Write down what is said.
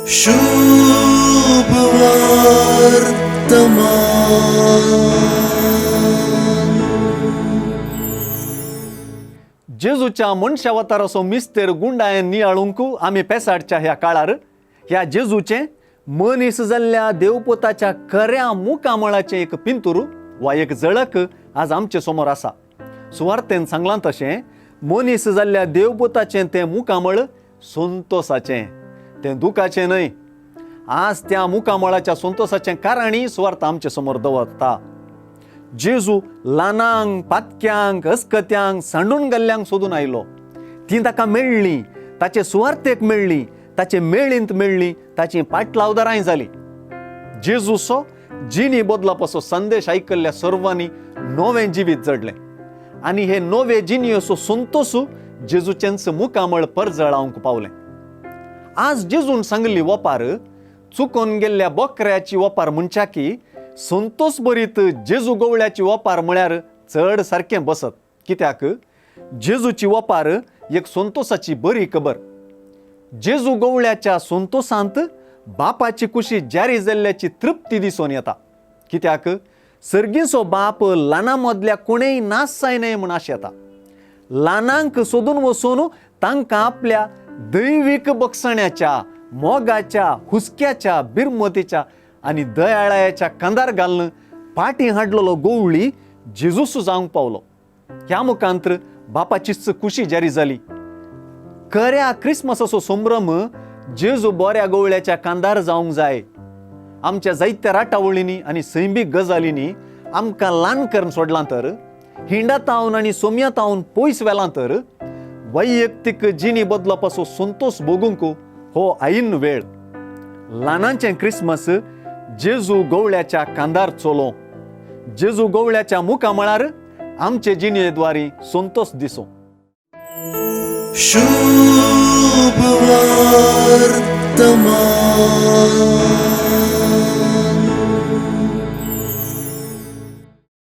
शुभ वर्तमान. जेजूच्या मनशावताराचो मिस्तेर गुंडायन नियाळूंक आमी पेसाडच्या ह्या काळार ह्या जेजूचें मनीस जाल्ल्या देवपुताच्या खऱ्या मुखामळाचें एक पिंतूर वा एक झळक आज आमचे समोर आसा. सुवार्तेन सांगलां तशें मनीस जाल्ल्या देवपुताचें तें मुखामळ संतोसाचें, तें दुखाचें न्हय. आज त्या मुखामळाच्या संतोसाचें कारणय सुवार्थ आमचे समोर दवरता. जेजू ल्हानांक, पातक्यांक, अस्कत्यांक, सांडून गेल्ल्यांक सोदून आयलो. तीं ताका मेळ्ळीं, ताचे सुवार्थेक मेळ्ळीं, ताचे मेळींत मेळ्ळीं, ताचीं पाटलावदारांय जालीं. जेजूचो जिणी बदलपाचो संदेश आयकल्ल्या सर्वांनी नवें जिवीत जडलें आनी हे नवे जिणयेचो संतोस जेजूचेंच मुखामळ परजळावंक पावलें. आज जेजून सांगिल्ली ओपार चुकोन गेल्ल्या बोकऱ्याची ओपार म्हणच्या की संतोस भरीत जेजू गवळ्याची ओपार म्हळ्यार चड सारकें बसत. कित्याक जेजूची ओपार एक संतोसाची बरी खबर. जेजू गवळ्याच्या संतोसांत बापाची कुशी जारी जाल्ल्याची तृप्ती दिसून येता. कित्याक सर्गीचो बाप ल्हाना मदल्या कोणेय नाश जायना म्हूण आशेता. ल्हानांक सोदून वचून तांकां आपल्या दैवीक बक्षण्याच्या, मोगाच्या, हुस्क्याच्या, बिरमतीच्या आनी दयाळायाच्या खांदार घालून पाटी हाडलेलो गोवळी जेजूस जावंक पावलो. ह्या मुखांत्र बापाचीच खुशी जारी जाली. खऱ्या क्रिसमसाचो संभ्रम जेजू बऱ्या गवळ्याच्या खांदार जावंक जाय. आमच्या जायत्या राटावळींनी आनी सैमीक गजालींनी आमकां ल्हान करून सोडलां तर, हिंडातावन आनी सोमयातावन पयस व्हेलां तर, वैयक्तीक जिणी बदलपाचो संतोश भोगूंक हो ऐन वेळ. ल्हानांचें क्रिसमस जेजू गवळ्याच्या खांदार चलो. जेजू गवळ्याच्या मुखामळार आमचे जिणेद्वारी संतोश दिसूं. शुभ वर्तमान.